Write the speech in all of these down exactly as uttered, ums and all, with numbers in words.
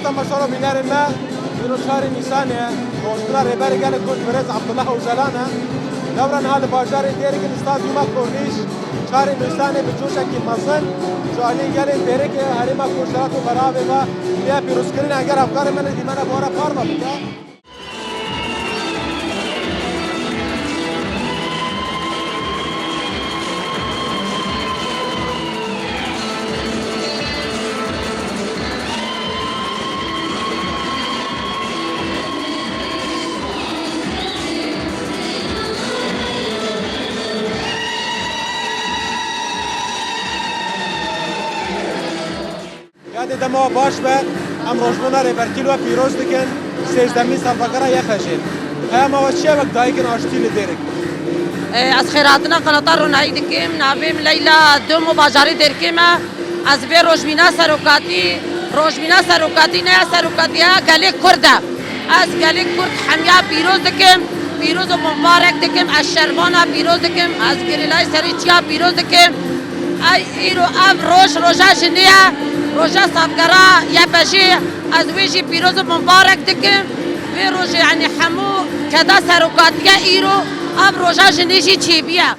Temaşevan û bînerên me, îro çarê Nîsanê, rojbûna Rêberê Gelê Kurd Birêz Abdullah Ocalan e. Lewra niha li bajarê Dêrikê li Stadyuma Kornîş, çarê Nîsanê bi coşekî mezin ji aliyê gelên Dêrikê Herêma Kurd ji Rojhilata Beravê ve tê pîrozkirin. Eger hevkarê me li dîmena bi we re parve bike. Yadê dema we baş be, em rojbûna Rêberkî li we pîroz dikin, sêzdemîn salvegera Y P J'ê. Peyama we çi ye wek dayikên aştî li Dêrik? Ez xêrhatina qenata Ronahî dikim. Navê min Leyla Domo, bajarê Dêrikê me. Ez vê rojbîna serokatî, rojbîna serokatî ne ya serokatiya gelê Kurd e. Ez gelê Kurd hemiya pîroz dikim, pîroz û mubarek dikim. Ez şervana pîroz dikim, ez gerîlayê serî çiya pîroz dikim. Ey îro ev roj, roja jinê ye, roja savgera Y P J'ê, ez wê jî pîroz û mubarek dikim. Vê rojê, yanî hemû keda serokatiye îro ev roja jinê jî çêbîye.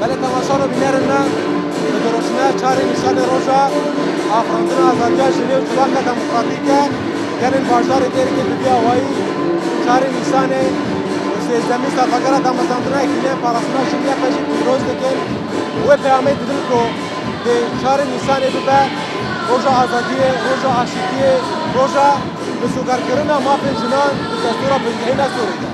Belê temaşevan û bînerên me, bi diroşmiya çarê Nîsanê roja afirandina azadiya jinê û civaka demokratîk e. Gelên bajarê Dêrikê bi vî awayî çarê Nîsanê û sêzdemîn salvegera damezrandina Yekîneyên Parastina Jin Y P J'ê pîroz dikin. Wê peyamê didin ku dê çarê Nîsanê bibe roja azadiyê, roja aşîtiyê, roja misogerkirina mafên jinan di destûra bingehîn a Sûrî de.